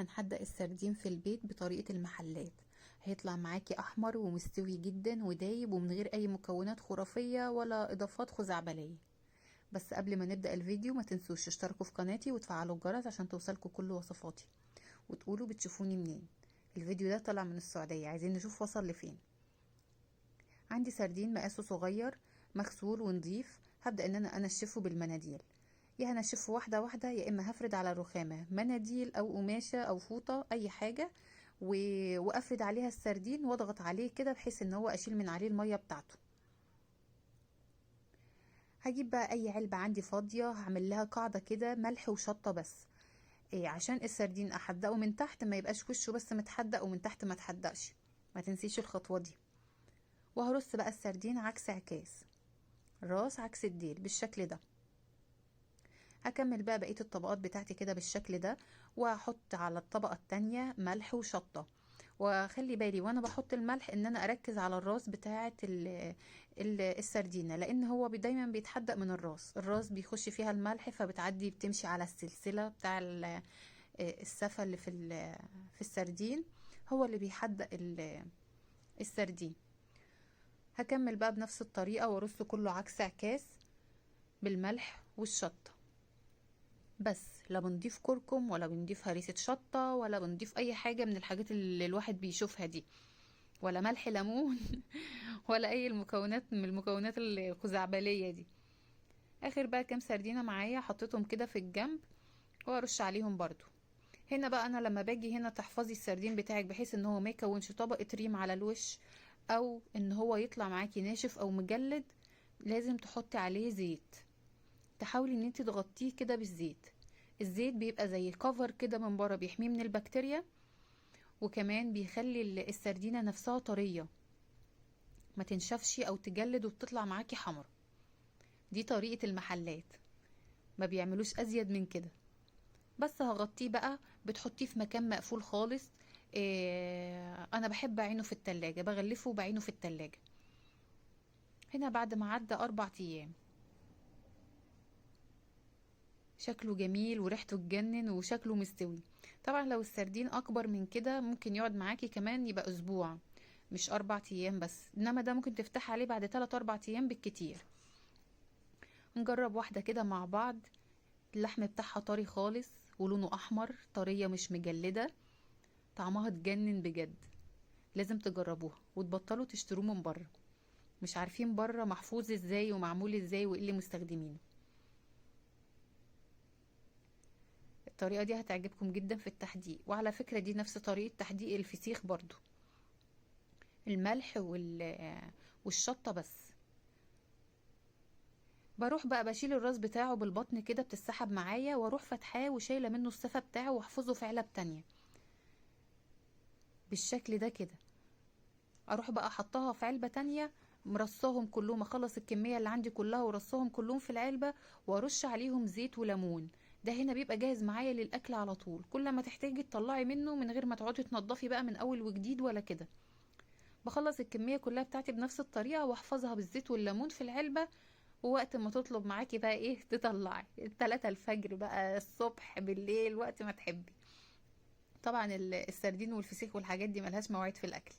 هنحدق السردين في البيت بطريقة المحلات. هيطلع معاكي احمر ومستوي جدا ودايب ومن غير اي مكونات خرافية ولا اضافات خزعبلية. بس قبل ما نبدأ الفيديو ما تنسوش تشتركوا في قناتي وتفعلوا الجرس عشان توصلكوا كل وصفاتي، وتقولوا بتشوفوني منين. الفيديو ده طلع من السعودية، عايزين نشوف وصل لفين. عندي سردين مقاسه صغير مغسول ونضيف، هبدأ ان انا انشفه بالمناديل. يا هنشفه واحدة واحدة يا اما هفرد على الرخامة مناديل او قماشة او فوطة اي حاجة وافرد عليها السردين واضغط عليه كده بحيث ان هو اشيل من عليه المية بتاعته. هجيب بقى اي علبة عندي فاضية هعمل لها قاعدة كده ملح وشطة بس، عشان السردين احدقه من تحت ما يبقاش وشه بس متحدق ومن تحت ما تحدقش، ما تنسيش الخطوة دي. وهرص بقى السردين عكس عكاس، الراس عكس الديل بالشكل ده. هكمل بقى بقية الطبقات بتاعتي كده بالشكل ده، وهحط على الطبقة التانية ملح وشطة. واخلي بالي وانا بحط الملح ان انا اركز على الراس بتاعة السردينة، لان هو دايما بيتحدق من الراس، الراس بيخش فيها الملح فبتعدي بتمشي على السلسلة بتاع السفة اللي في السردين، هو اللي بيحدق السردين. هكمل بقى بنفس الطريقة وارص كله عكس عكاس بالملح والشطة بس، لا بنضيف كركم ولا بنضيف هريسة شطة ولا بنضيف اي حاجة من الحاجات اللي الواحد بيشوفها دي، ولا ملح ليمون ولا اي المكونات من المكونات الخزعبلية دي. اخر بقى كام سردينة معايا حطيتهم كده في الجنب وارش عليهم برضو. هنا بقى انا لما باجي هنا تحفظي السردين بتاعك بحيث ان هو ما يكونش طبقة ريم على الوش او ان هو يطلع معاكي ناشف او مجلد، لازم تحطي عليه زيت، تحاولي ان انت تغطيه كده بالزيت. الزيت بيبقى زي كفر كده من بره، بيحميه من البكتيريا، وكمان بيخلي السردينة نفسها طرية ما تنشفش او تجلد وبتطلع معاكي حمرا. دي طريقة المحلات، ما بيعملوش ازيد من كده. بس هغطيه بقى، بتحطيه في مكان مقفول خالص. انا بحب اعينه في التلاجة، بغلفه وبعينه في التلاجة. هنا بعد ما عدى 4 ايام شكله جميل وريحته تجنن وشكله مستوي. طبعا لو السردين اكبر من كده ممكن يقعد معاكي كمان يبقى اسبوع، مش 4 ايام بس، انما ده ممكن تفتحي عليه بعد 3-4 ايام بالكتير. نجرب واحدة كده مع بعض. اللحم بتاعها طري خالص ولونه احمر، طرية مش مجلدة، طعمها تجنن بجد. لازم تجربوها وتبطلوا تشتروه من بره، مش عارفين بره محفوظ ازاي ومعمول ازاي وايه اللي مستخدمينه. الطريقة دي هتعجبكم جدا في التحديق. وعلى فكرة دي نفس طريقة تحديق الفسيخ برضو، الملح والشطة بس. بروح بقى بشيل الراس بتاعه بالبطن كده، بتتسحب معايا، واروح فاتحاه وشايله منه السفه بتاعه واحفظه في علب تانية بالشكل ده كده. اروح بقى احطها في علبه تانية، مرصاهم كلهم، اخلص الكميه اللي عندي كلها ورصاهم كلهم في العلبه، وارش عليهم زيت وليمون. ده هنا بيبقى جاهز معايا للاكل على طول، كل ما تحتاجي تطلعي منه من غير ما تقعدي تنضفي بقى من اول وجديد ولا كده. بخلص الكميه كلها بتاعتي بنفس الطريقه واحفظها بالزيت والليمون في العلبه، ووقت ما تطلب معاكي بقى ايه تطلعي 3 الفجر بقى، الصبح، بالليل، وقت ما تحبي. طبعا السردين والفسيخ والحاجات دي ملهاش مواعيد في الاكل.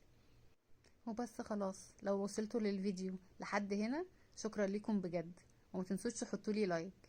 وبس خلاص، لو وصلتوا للفيديو لحد هنا شكرا لكم بجد، وما تنسوش تحطوا لي like.